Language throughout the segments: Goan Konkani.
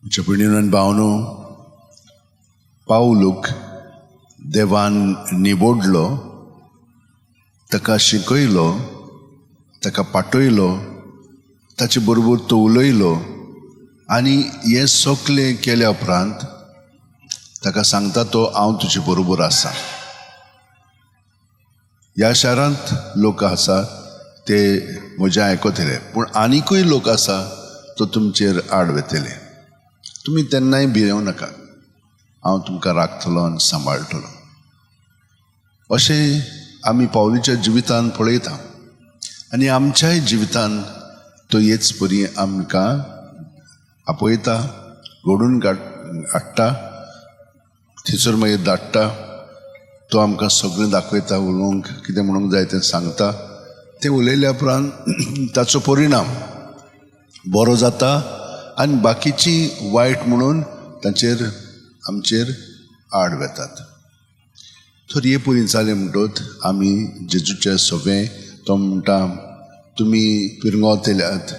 म्हज्या भयणीनो आनी भावनो, पावलूक देवान निवडलो, ताका शिकयलो, ताका पाठयलो, ताचे बरोबर तो उलयलो आनी हें सगलें केल्या उपरांत ताका सांगता तो हांव तुजे बरोबर आसा. ह्या शारांत लोक आसा ते म्हजें आयकतले, पूण आनिकूय लोक आसा तो तुमचेर आड वेतले. तुमी तेन्नाय भियेवं नाका, हांव तुमकां राखतलो आनी सांबाळटलो. अशें आमी पावलीच्या जिवितान पळयता आनी आमच्याय जिवितान तो हेच परी आमकां आपयता, घडून हाडटा, थंयसर मागीर धाडटा. तो आमकां सगळें दाखयता, उलोवंक कितें म्हणूंक जाय तें सांगता. तें उलयल्या उपरांत ताचो परिणाम बरो जाता आनी बाकीची वायट म्हणून तांचेर आमचेर आड वेतात. तर हे परी जालें म्हणटत आमी जेजूचे सगळें तो म्हणटा तुमी पिरंगवतल्यात,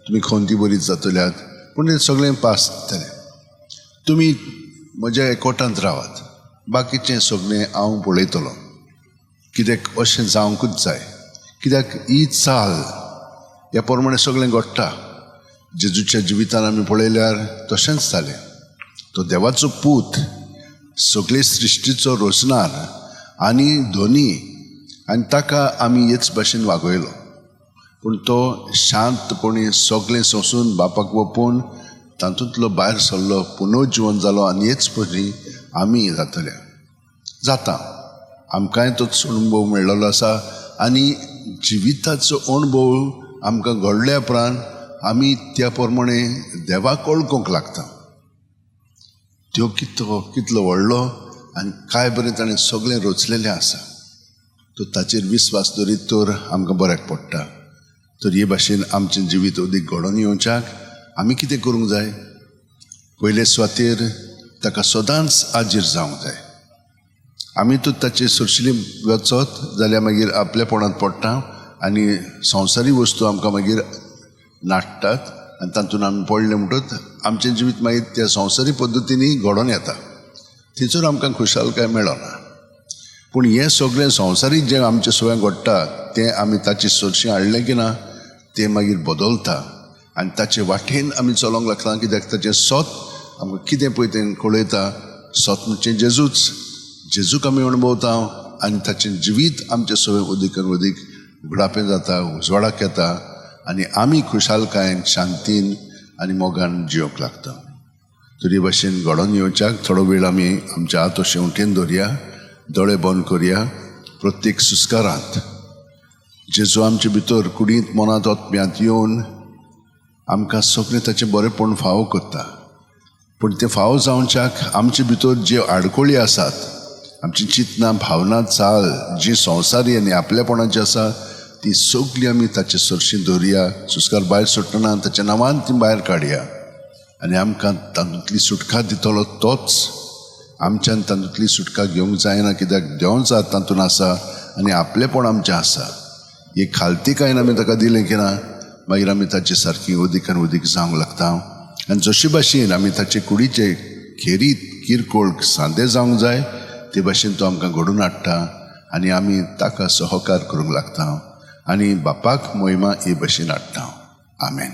तुमी खंती बरी जातल्यात, पूण तें सगळें पास जातलें. तुमी म्हज्या एकवटांत रावात, बाकीचें सगळें हांव पळयतलो. कित्याक अशें जावंकूच जाय, कित्याक ही चाल ह्या प्रमाणे सगळें घडटा. जेजूच्या जिवितान आमी पळयल्यार तशेंच जालें. तो देवाचो पूत, सगळे सृश्टीचो रचणार आनी धनी, आनी ताका आमी हेच भाशेन वागयलो. पूण तो शांतपणी सगळें सोंसून बापाक वपोवन तातूंतलो भायर सरलो, पुनर्जिवन जालो आनी हेच परी आमी जातले जाता. आमकांय तोच अणभव मेळ्ळो आसा आनी जिविताचो अणभव आमकां घडल्या उपरांत आमी त्या प्रमाणे देवाक वळखूंक लागता. त्यो कितलो कितलो व्हडलो आनी काय बरें ताणें सगळें रचलेलें आसा. तो ताचेर विस्वास दवरीत तर आमकां बऱ्याक पडटा. तर हे भाशेन आमचें जिवीत अदीक घडोवन येवच्याक आमी कितें करूंक जाय? पयले सुवातेर ताका सदांच आजीर जावंक जाय. आमी तर ताचे सरशिली वचत जाल्यार मागीर आपलेपणांत पडटा आनी संवसारी वस्तू आमकां मागीर नाडटात आनी तातूंत आमी पडले म्हणटच आमचें जिवीत मागीर त्या संवसारी पद्दतींनी घडोवन येता. थंयसर आमकां खुशालकाय मेळना. पूण हें सगळें संवसारीक जें आमचें सगळें घडटा तें आमी ताची सरशी हाडलें की ना तें मागीर बदलता आनी ताचे वाटेन आमी चलोवंक लागता. कित्याक ताचें सत आमकां कितें पळय तें कळयता. सत म्हणजे जेजूच. जेजूक आमी अणभवता आनी ताचें जिवीत आमचें सगळें अदीक आनी अदीक उगडापें जाता, उजवाडाक येता आनी आमी खुशालकायेन, शांतीन आनी मोगान जियोंक लागता. तर हे भाशेन घडोवन येवच्याक थोडो वेळ आमी आमच्या हात शेंवटेन दवरया, दोळे बंद करया. प्रत्येक सुस्कारांत जेजू आमचे भितर कुडींत, मनांत, आत्म्यांत येवन आमकां सगळें ताचें बरेंपण फावो करता. पूण तें फावो जावच्याक आमचे भितर ज्यो आडखळी आसात, आमची चिंतनां, भावना, चाल जी संवसारी आनी आपलेपणाची आसा ती सगळी आमी ताचे सरशी दवरया. सुस्कार भायर सोडटना ताच्या नांवान ती भायर काडया आनी आमकां तातूंतली सुटका दितलो तोच. आमच्यान तातूंतली सुटका घेवंक जायना, कित्याक देंवचार हात तातूंत आसा आनी आपलेपण आमचें आसा. ही खालतीकायेन आमी ताका दिलें की ना मागीर आमी ताचे सारकी अदीक आनी अदीक जावंक लागता. आनी जशे भाशेन आमी ताचे कुडीचे खेरीत किरकोळ सांदे जावंक जाय ते भाशेन तो आमकां घडोवन हाडटा आनी आमी ताका सहकार करूंक लागता आनी बापाक मोहिमा हे भाशेन हाडटा. आमेन.